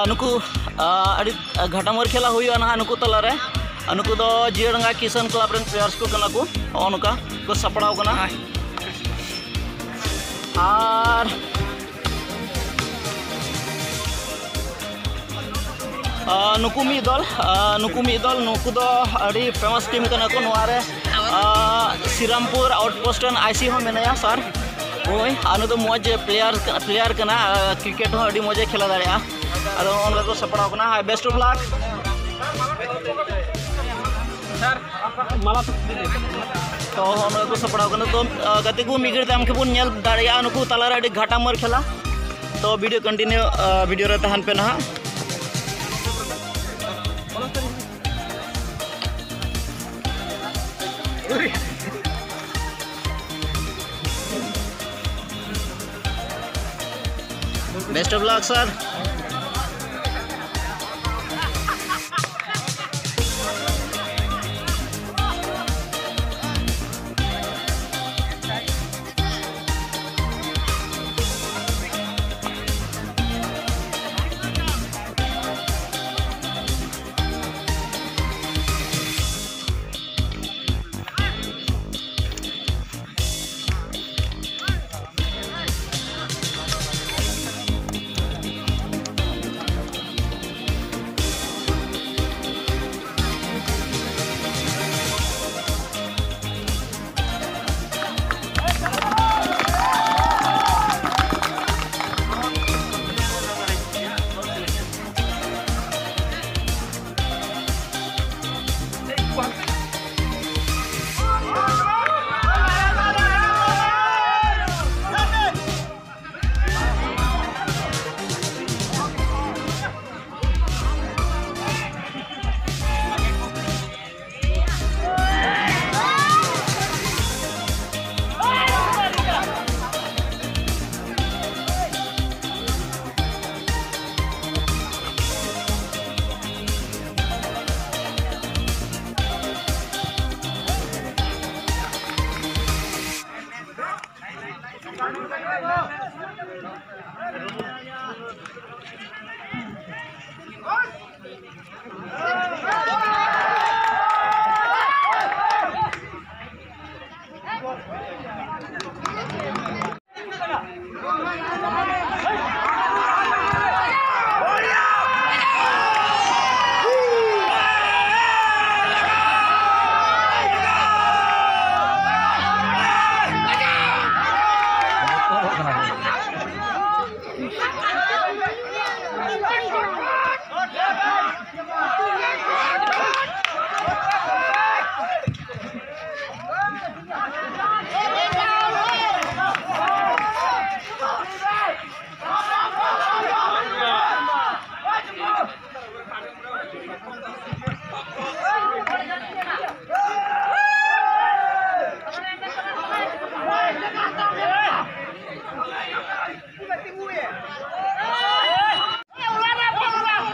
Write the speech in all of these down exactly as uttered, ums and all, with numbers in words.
ᱱᱩᱠᱩ, ᱟ, ᱟᱹᱰᱤ, ᱟ, ᱜᱷᱟᱴᱟᱢᱟᱨ ᱠᱷᱮᱞᱟ ᱦᱩᱭᱩᱜᱼᱟ ᱱᱟᱦᱟᱜ ᱱᱩᱠᱩ ᱛᱟᱞᱟᱨᱮ᱾ ᱟ, ᱱᱩᱠᱩ ᱫᱚ ᱡᱤᱭᱟᱹᱲᱟᱸᱜᱟ ᱠᱤᱥᱟᱱ ᱠᱞᱟᱵᱽ ᱨᱮᱱ ᱯᱞᱮᱭᱟᱨᱥ ᱠᱚ ᱠᱟᱱᱟ ᱠᱚ᱾ ᱱᱚᱜᱼᱚ ᱱᱚᱝᱠᱟ ᱠᱚ ᱥᱟᱯᱲᱟᱣ ᱠᱟᱱᱟ᱾ ᱟᱨ, ᱟ, ᱱᱩᱠᱩ ᱢᱤᱫ ᱫᱚᱞ, ᱟ, ᱱᱩᱠᱩ ᱢᱤᱫ ᱫᱚᱞ, ᱱᱩᱠᱩ ᱫᱚ ᱟᱹᱰᱤ ᱯᱷᱮᱢᱟᱥ ᱴᱤᱢ ᱠᱟᱱᱟ ᱠᱚ ᱱᱚᱣᱟ ᱨᱮ᱾ ᱟ, ᱥᱤᱨᱟᱢᱯᱩᱨ ᱟᱣᱩᱴᱯᱳᱥᱴ ᱨᱮᱱ ᱟᱭᱥᱤ ᱦᱚᱸ ᱢᱮᱱᱟᱭᱟ ᱥᱟᱨ᱾ ᱦᱳᱭ, ᱟᱨ ᱱᱩᱭ ᱫᱚ ᱢᱚᱡᱽ ᱯᱞᱮᱭᱟᱨ, ᱯᱞᱮᱭᱟᱨ ᱠᱟᱱᱟ, ᱟ, ᱠᱨᱤᱠᱮᱴ ᱦᱚᱸ ᱟᱹᱰᱤ ᱢᱚᱡᱽ ᱮ ᱠᱷᱮᱞᱟ ᱫᱟᱲᱮᱭᱟᱜᱼᱟ᱾ ᱟᱫᱚ ᱱᱚᱜᱼᱚ ᱱᱚᱝᱠᱟ ᱠᱚ ᱥᱟᱯᱲᱟᱣ ᱠᱟᱱᱟ᱾ ᱦᱟᱭ, best of luck᱾ ᱛᱚ, ᱱᱚᱜᱼᱚ ᱱᱚᱝᱠᱟ ᱠᱚ ᱥᱟᱯᱲᱟᱣ ᱠᱟᱱᱟ᱾ ᱛᱚ, ᱟ, ᱜᱟᱛᱮ ᱠᱚ, ᱢᱤᱫ ᱜᱷᱟᱹᱲᱤᱡ ᱛᱟᱭᱚᱢ ᱜᱮᱵᱚᱱ ᱧᱮᱞ ᱫᱟᱲᱮᱭᱟᱜᱼᱟ ᱱᱩᱠᱩ ᱛᱟᱞᱟᱨᱮ ᱟᱹᱰᱤ ᱜᱷᱟᱴᱟᱢᱟᱨ ᱠᱷᱮᱞᱟ᱾ ᱛᱚ, video continue, ᱟ, video ᱨᱮ ᱛᱟᱦᱮᱱ ᱯᱮ ᱱᱟᱦᱟᱜ᱾ Best of luck, sir.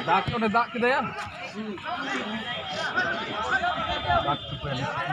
ᱫᱟᱜ, ᱚᱸᱰᱮ ᱫᱟᱜ ᱠᱮᱫᱟᱭᱟ᱾ ᱫᱟᱜ ᱠᱮᱫᱟᱭᱟ᱾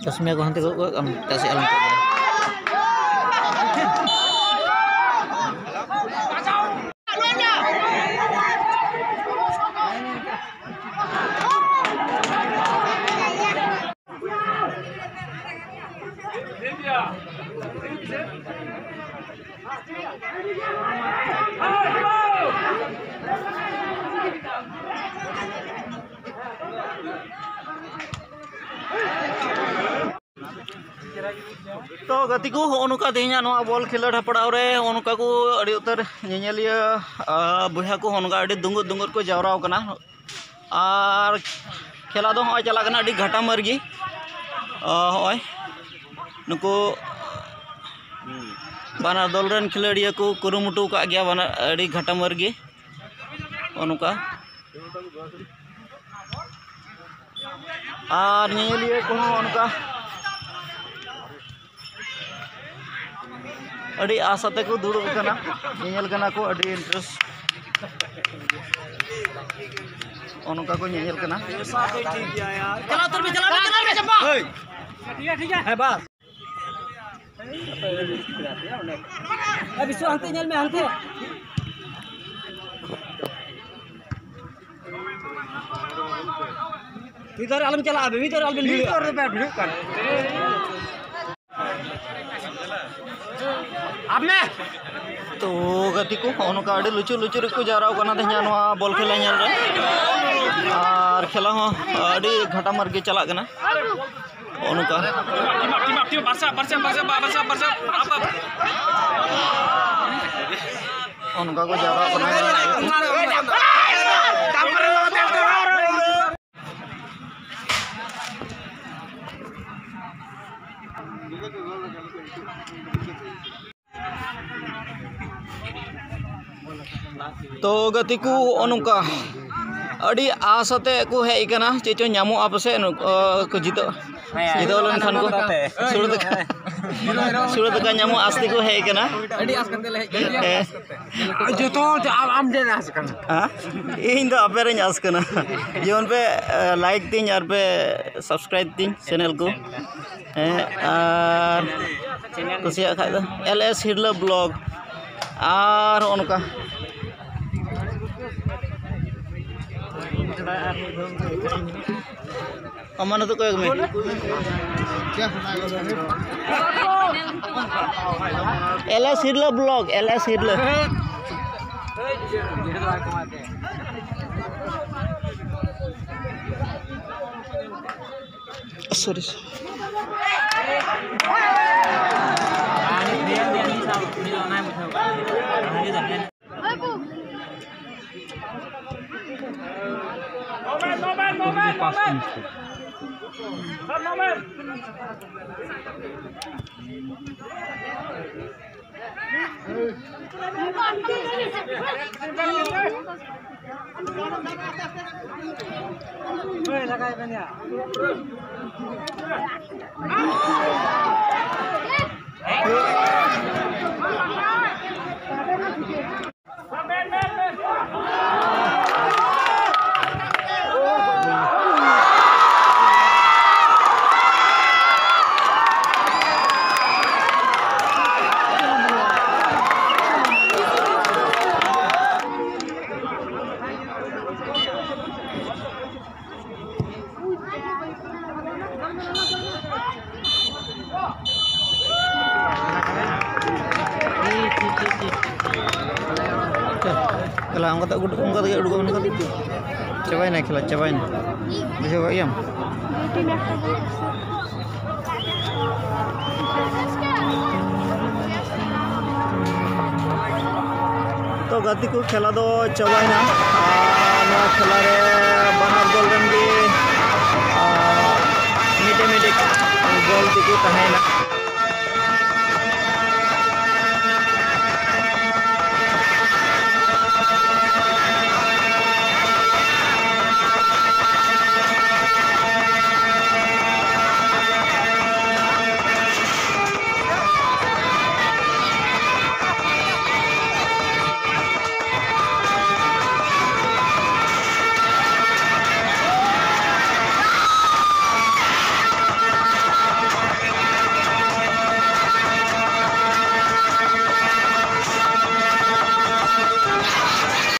ᱪᱚᱥᱢᱟ ᱠᱚ ᱦᱟᱱᱛᱮ ᱜᱚᱜ ᱠᱟᱜ ᱠᱟᱱ, ᱮᱴᱟᱜ ᱥᱮᱫ ᱟᱞᱚᱢ ᱠᱚᱭᱚᱜ ᱵᱟᱲᱟᱭᱟ᱾ ᱛᱚ ᱜᱟᱛᱮ ᱠᱚ, ᱦᱚᱸᱜᱼᱚ ᱱᱚᱝᱠᱟ ᱛᱮᱦᱮᱧᱟᱜ ᱱᱚᱣᱟ ᱵᱚᱞ ᱠᱷᱮᱞᱳᱰ ᱦᱮᱯᱲᱟᱣ ᱨᱮ ᱦᱚᱸᱜᱼᱚ ᱱᱚᱝᱠᱟ ᱠᱚ ᱟᱹᱰᱤ ᱩᱛᱟᱹᱨ ᱧᱮᱧᱮᱞᱤᱭᱟᱹ, ᱟ, ᱵᱚᱭᱦᱟ ᱠᱚ ᱦᱚᱸᱜᱼᱚ ᱱᱚᱝᱠᱟ ᱟᱹᱰᱤ ᱫᱩᱸᱜᱩᱫ ᱫᱩᱸᱜᱩᱫ ᱠᱚ ᱡᱟᱣᱨᱟ ᱟᱠᱟᱱᱟ᱾ ᱟᱨ ᱠᱷᱮᱞᱟ ᱫᱚ ᱦᱚᱸᱜᱼᱚᱭ ᱪᱟᱞᱟᱜ ᱠᱟᱱᱟ ᱟᱹᱰᱤ ᱜᱷᱟᱴᱟᱢᱟᱨ ᱜᱮ᱾ ᱟ, ᱦᱚᱸᱜᱼᱚᱭ ᱱᱩᱠᱩ ᱵᱟᱱᱟᱨ ᱫᱚᱞ ᱨᱮᱱ ᱠᱷᱮᱞᱳᱰᱤᱭᱟᱹ ᱠᱚ ᱠᱩᱨᱩᱢᱩᱴᱩ ᱟᱠᱟᱫ ᱜᱮᱭᱟ, ᱵᱟᱱᱟᱨ ᱟᱹᱰᱤ ᱜᱷᱟᱴᱟᱢᱟᱨ ᱜᱮ᱾ ᱦᱚᱸᱜᱼᱚ ᱱᱚᱝᱠᱟ᱾ ᱟᱨ ᱧᱮᱧᱮᱞᱤᱭᱟᱹ ᱠᱚᱦᱚᱸ ᱚᱱᱠᱟ ᱟᱹᱰᱤ ᱟᱥ ᱟᱛᱮ ᱠᱚ ᱫᱩᱲᱩᱵ ᱟᱠᱟᱱᱟ, ᱧᱮᱧᱮᱞ ᱠᱟᱱᱟ ᱠᱚ ᱟᱹᱰᱤ interest᱾ ᱚᱱᱠᱟ ᱠᱚ ᱧᱮᱧᱮᱞ ᱠᱟᱱᱟ᱾ ᱪᱟᱞᱟᱣ ᱩᱛᱟᱹᱨ ᱢᱮ, ᱪᱟᱞᱟᱣ ᱢᱮ, ᱪᱟᱞᱟᱣ ᱢᱮ, ᱪᱟᱯᱟ᱾ ᱦᱳᱭ᱾ ᱴᱷᱤᱠ ᱜᱮᱭᱟ, ᱴᱷᱤᱠ ᱜᱮᱭᱟ᱾ ᱦᱮᱸ, ᱵᱟᱥ᱾ ᱮ ᱵᱤᱥᱩ, ᱦᱟᱱᱛᱮ ᱧᱮᱞ ᱢᱮ, ᱦᱟᱱᱛᱮ᱾ ᱢᱤᱫ ᱫᱷᱟᱣ ᱨᱮ ᱟᱞᱚᱢ ᱪᱟᱞᱟᱜᱼᱟ, ᱢᱤᱫ ᱫᱷᱟᱣ ᱨᱮ ᱟᱞᱚᱵᱮᱱ ᱵᱷᱤᱲᱚᱜᱼᱟ᱾ ᱟᱵ ᱢᱮ᱾ ᱛᱚ ᱜᱟᱛᱮ ᱠᱚ, ᱦᱚᱸᱜᱼᱚ ᱱᱚᱝᱠᱟ ᱟᱹᱰᱤ ᱞᱩᱪᱩ ᱞᱩᱪᱩ ᱨᱮᱠᱚ ᱡᱟᱣᱨᱟᱣ ᱠᱟᱱᱟ ᱛᱮᱦᱮᱧᱟᱜ ᱱᱚᱣᱟ ᱵᱚᱞ ᱠᱷᱮᱞᱟ ᱧᱮᱞ ᱨᱮ᱾ ᱟᱨ ᱠᱷᱮᱞᱟ ᱦᱚᱸ ᱟᱹᱰᱤ ᱜᱷᱟᱴᱟ ᱢᱟᱨ ᱜᱮ ᱪᱟᱞᱟᱜ ᱠᱟᱱᱟ᱾ ᱦᱚᱸᱜᱼᱚ ᱱᱚᱝᱠᱟ᱾ ᱦᱚᱸᱜᱼᱚ ᱱᱚᱝᱠᱟ ᱠᱚ ᱡᱟᱣᱨᱟᱜ ᱠᱟᱱᱟ᱾ ᱛᱚ ᱜᱟᱛᱮ ᱠᱚ, ᱦᱚᱸᱜᱼᱚ ᱱᱚᱝᱠᱟ ᱟᱹᱰᱤ ᱟᱥ ᱟᱛᱮ ᱠᱚ ᱦᱮᱡ ᱟᱠᱟᱱᱟ, ᱪᱮᱫ ᱪᱚ ᱧᱟᱢᱚᱜᱼᱟ ᱯᱟᱥᱮᱡ, ᱱᱩᱠᱩ, ᱠᱚ ᱡᱤᱛᱟᱹᱜ, ᱡᱤᱛᱟᱹᱣ ᱞᱮᱱᱠᱷᱟᱱ ᱠᱚ ᱥᱩᱲᱟᱹ ᱫᱟᱠᱟ, ᱥᱩᱲᱟᱹ ᱫᱟᱠᱟ ᱧᱟᱢᱚᱜ ᱟᱥ ᱛᱮᱠᱚ ᱦᱮᱡ ᱟᱠᱟᱱᱟ᱾ ᱟᱹᱰᱤ ᱟᱥ ᱠᱟᱛᱮ ᱞᱮ ᱦᱮᱡ ᱟᱠᱟᱱᱟ᱾ ᱦᱮᱸ᱾ ᱡᱚᱛᱚ ᱦᱚᱲ ᱟᱢ, ᱟᱢ ᱴᱷᱮᱱ ᱟᱥ ᱠᱟᱱᱟ᱾ ᱦᱮᱸ? ᱤᱧ ᱫᱚ ᱟᱯᱮ ᱨᱮᱧ ᱟᱥ ᱠᱟᱱᱟ᱾ ᱡᱮᱢᱚᱱ ᱯᱮ, ᱮ, ᱞᱟᱭᱤᱠ ᱛᱤᱧ ᱟᱨ ᱯᱮ ᱥᱟᱵᱥᱠᱨᱟᱭᱤᱵᱽ ᱛᱤᱧ ᱪᱮᱱᱮᱞ ᱠᱚ᱾ ᱦᱮᱸ, ᱟᱨ ᱠᱩᱥᱤᱭᱟᱜ ᱠᱷᱟᱡ ᱫᱚ ᱮᱞ ᱮᱥ ᱦᱤᱨᱞᱟᱹ ᱵᱞᱚᱜ᱾ ᱟᱨ ᱦᱚᱸᱜᱼᱚ ᱱᱚᱝᱠᱟ᱾ ᱟᱢᱟᱱ ᱫᱚ ᱠᱚᱭᱮᱠ ᱢᱮ᱾ L S Hirla blog, L S Hirla. Sorry, sorry. ᱠᱷᱮᱞᱟ ᱚᱱᱠᱟ ᱛᱮ ᱩᱰᱩᱠ, ᱚᱱᱠᱟ ᱛᱮᱜᱮ ᱩᱰᱩᱠᱚᱜ ᱢᱮ᱾ ᱪᱟᱵᱟᱭᱮᱱᱟ ᱠᱷᱮᱞᱟ, ᱪᱟᱵᱟᱭᱮᱱᱟ᱾ ᱵᱩᱡᱷᱟᱹᱣ ᱠᱟᱜ ᱜᱮᱭᱟᱢ? ᱛᱚ ᱜᱟᱛᱮ ᱠᱚ, ᱠᱷᱮᱞᱟ ᱫᱚ ᱪᱟᱵᱟᱭᱮᱱᱟ᱾ ᱟᱨ ᱱᱚᱣᱟ ᱠᱷᱮᱞᱟ ᱨᱮ ᱵᱟᱱᱟᱨ ᱫᱚᱞ ᱨᱮᱱ ᱜᱮ, ᱟᱨ, ᱢᱤᱫᱴᱮᱡ ᱢᱤᱫᱴᱮᱡ ᱜᱳᱞ ᱛᱮᱠᱚ ᱛᱟᱦᱮᱸᱭᱮᱱᱟ᱾